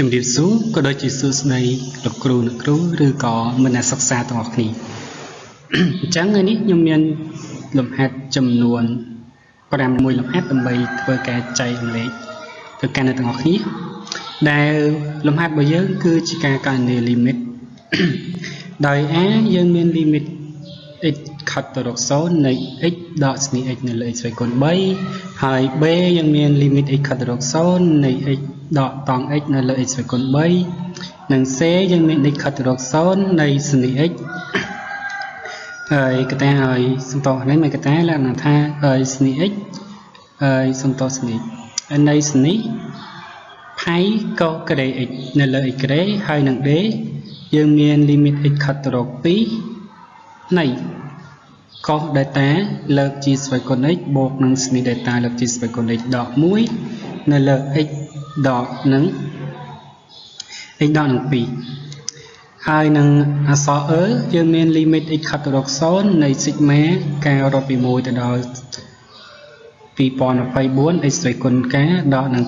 ជំរាបសួរក៏ដូចជាសួស្តីលោកគ្រូអ្នកគ្រូឬក៏មិត្តអ្នកសិក្សាទាំងអស់គ្នាអញ្ចឹងថ្ងៃនេះខ្ញុំមានលំហាត់ចំនួន5មួយលំហាត់ដើម្បីធ្វើការចែករំលែកទៅកាន់អ្នកទាំងអស់គ្នាដែលលំហាត់របស់យើងគឺជាការកណនា limit ដោយ a យើងមាន limit x ខិតទៅរក0នៃ x ដកស្នី x នៅលើ x ស្វ័យគុណ3ហើយ b យើងមាន limit x ខិតទៅរក0នៃ x ដកតង់ x នៅលើ x ស្វ័យគុណ3និង c យើងមាន x ខិតទៅរក0នៃស្នី x ហើយកតាឲ្យសំទោសនេះមួយកតាលក្ខណៈថាហើយស្នី x ហើយសំទោសស្នីនៃស្នីផៃកុសការ៉េ x នៅលើ x ការ៉េហើយនឹង d យើងមាន limit x ខិតទៅរក2នៃកុស delta លើកជាស្វ័យគុណ x បូកនឹងស្នី delta លើកជាស្វ័យគុណ x ដក1នៅលើ x ដកនឹង x ដកនឹង2ហើយនឹងអក្សរ e យើងមាន limit x ខិតទៅរក0នៃ sigma ការរាប់ពី1ទៅដល់2024 x ស្វ័យគុណ k ដកនឹង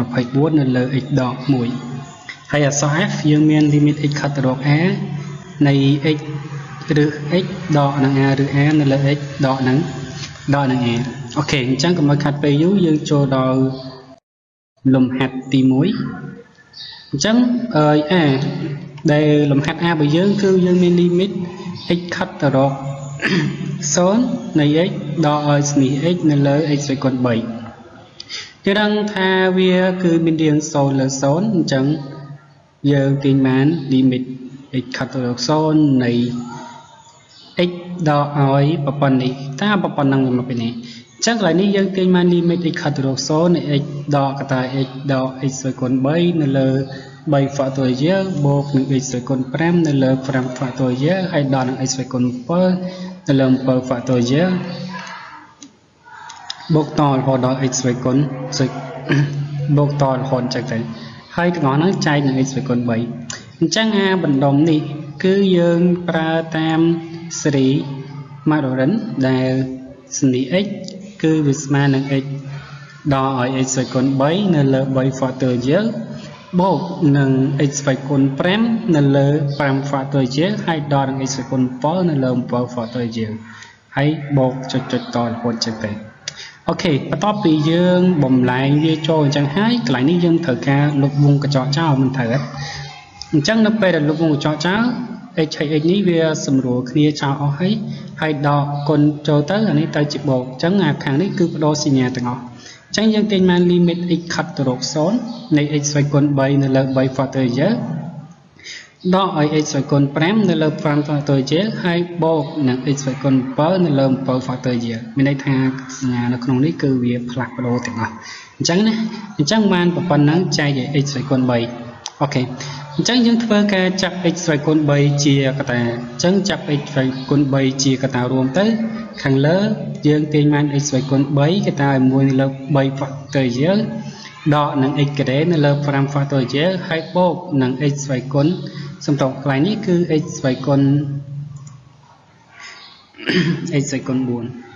2024នៅលើ x ដក1ហើយអក្សរ f យើងមាន limit x ខិតទៅរក a នៃ x ឬ x ដកនឹង a ឬ a នៅលើ x ដកនឹង a អូខេអញ្ចឹងកុំឲ្យខាត់ពេលយូរយើងចូលដល់លំហាត់ទី1អញ្ចឹង a ដែលលំហាត់ a របស់យើងគឺយើងមាន limit x ខិតទៅរក0នៃ x ដកឲ្យស្នី x នៅលើ x ស្វ័យគុណ3យើងដឹងថាវាគឺមានរាង0លើ0អញ្ចឹងយើងទាញបាន limit x ខិតទៅរក0នៃ x ដកឲ្យប្រព័ន្ធនេះតើប្រព័ន្ធហ្នឹងវាមកពីនេះអញ្ចឹងកន្លែងនេះយើងទាញបាន limit x ខិតទៅរក0នៃ x ដកកតា x ដក x ស្វ័យគុណ3នៅលើ3 factorial បូកនឹង x ស្វ័យគុណ5នៅលើ5 factorial ហើយដល់នឹង x ស្វ័យគុណ7នៅលើ7 factorial បូកតរហូតដល់ x ស្វ័យគុណបូកតរហូតចឹងទៅហើយទាំងអស់ហ្នឹងចែកនឹង x ស្វ័យគុណ3អញ្ចឹងអាបណ្ដុំនេះគឺយើងប្រើតាមសេរីម៉ាដូរិនដែលស្នី x គឺវាស្មើនឹង x ដកឲ្យ x ស្វ័យគុណ3នៅលើ3 factorial បូកនឹង x ស្វ័យគុណ5នៅលើ5 factorial ហើយដល់នឹង x ស្វ័យគុណ7នៅលើ7 factorial ហើយបូកចុចចុចតរហូតចឹងទៅអូខេបន្ទាប់ពីយើងបំលែងវាចូលអញ្ចឹងហើយកន្លែងនេះយើងត្រូវការលុបវងកញ្ចក់ចោលមិនត្រូវទេអញ្ចឹងនៅពេលដែលលុបវងកញ្ចក់ចោល h ហើយ x នេះវាសម្រួលគ្នាចោលអស់ហើយហើយដកគុណចូលទៅអានេះទៅជាបូកអញ្ចឹងអាខាងនេះគឺបដូរសញ្ញាទាំងអស់អញ្ចឹងយើងទាញបាន limit x ខិតទៅរក0នៃ x ស្វ័យគុណ3នៅលើ3 factorial ដកឲ្យ x ស្វ័យគុណ5នៅលើ5 factorial ហើយបូកនឹង x ស្វ័យគុណ7នៅលើ7 factorial មានន័យថាសញ្ញានៅក្នុងនេះគឺវាផ្លាស់ប្ដូរទាំងអស់អញ្ចឹងណាអញ្ចឹងបានប៉ុណ្ណឹងចែកឲ្យ x ស្វ័យគុណ3អូខេអញ្ចឹងយើងធ្វើការចាប់ x ស្វ័យគុណ3ជាកតាអញ្ចឹងចាប់ x ស្វ័យគុណ3ជាកតារួមទៅខាងលើយើងទាញបាន x ស្វ័យគុណ3កតាឲ្យ1នៅលើ3 factorial ដកនឹង x ការ៉េនៅលើ5 factorial ហើយបូកនឹង x ស្វ័យគុណសំទោសកន្លែងនេះគឺ x ស្វ័យគុណ x ស្វ័យគុណ4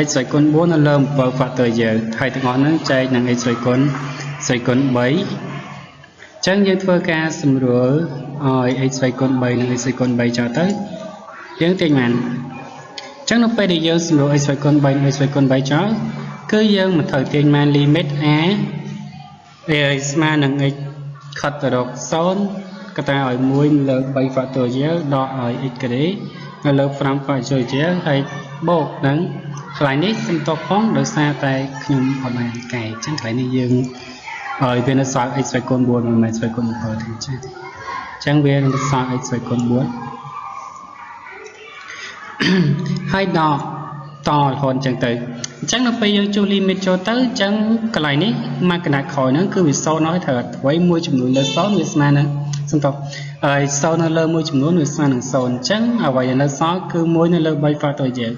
x ស្វ័យគុណ4នៅលើ7 factorial ហើយទាំងអស់ហ្នឹងចែកនឹង x ស្វ័យគុណ3អញ្ចឹងយើងធ្វើការសម្រួលឲ្យ x ស្វ័យគុណ3និង x ស្វ័យគុណ3ចោលទៅយើងទាញបានអញ្ចឹងនៅពេលដែលយើងសម្រួល x ស្វ័យគុណ3និង x ស្វ័យគុណ3ចោលគឺយើងមិនត្រូវទាញបាន limit a ស្មើនឹង x ខិតទៅរក0កតាឲ្យ1លើ3 factorial ដកឲ្យ x ការ៉េនៅលើ5 factorial ហើយបូកនឹងកន្លែងនេះសំទោសផងដោយសារតែខ្ញុំអត់បានកែអញ្ចឹងកន្លែងនេះយើងឲ្យវានៅសល់ x ស្វ័យគុណ4មិនមែនស្វ័យគុណ7ទេអញ្ចឹងវានៅសល់ x ស្វ័យគុណ4ហើយដកតរហូតអញ្ចឹងទៅអញ្ចឹងនៅពេលយើងជួស limit ចូលទៅអញ្ចឹងកន្លែងនេះមកកណ្ដាលក្រោយហ្នឹងគឺវា0ហើយត្រូវអ្វីមួយចំនួនលើ0វាស្មើនឹងសំទោសហើយ0នៅលើមួយចំនួនវាស្មើនឹង0អញ្ចឹងអ្វីដែលនៅសល់គឺ1នៅលើ3 factorial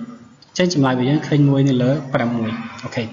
អញ្ចឹងចម្លើយរបស់យើងឃើញ1នៅលើ6អូខេ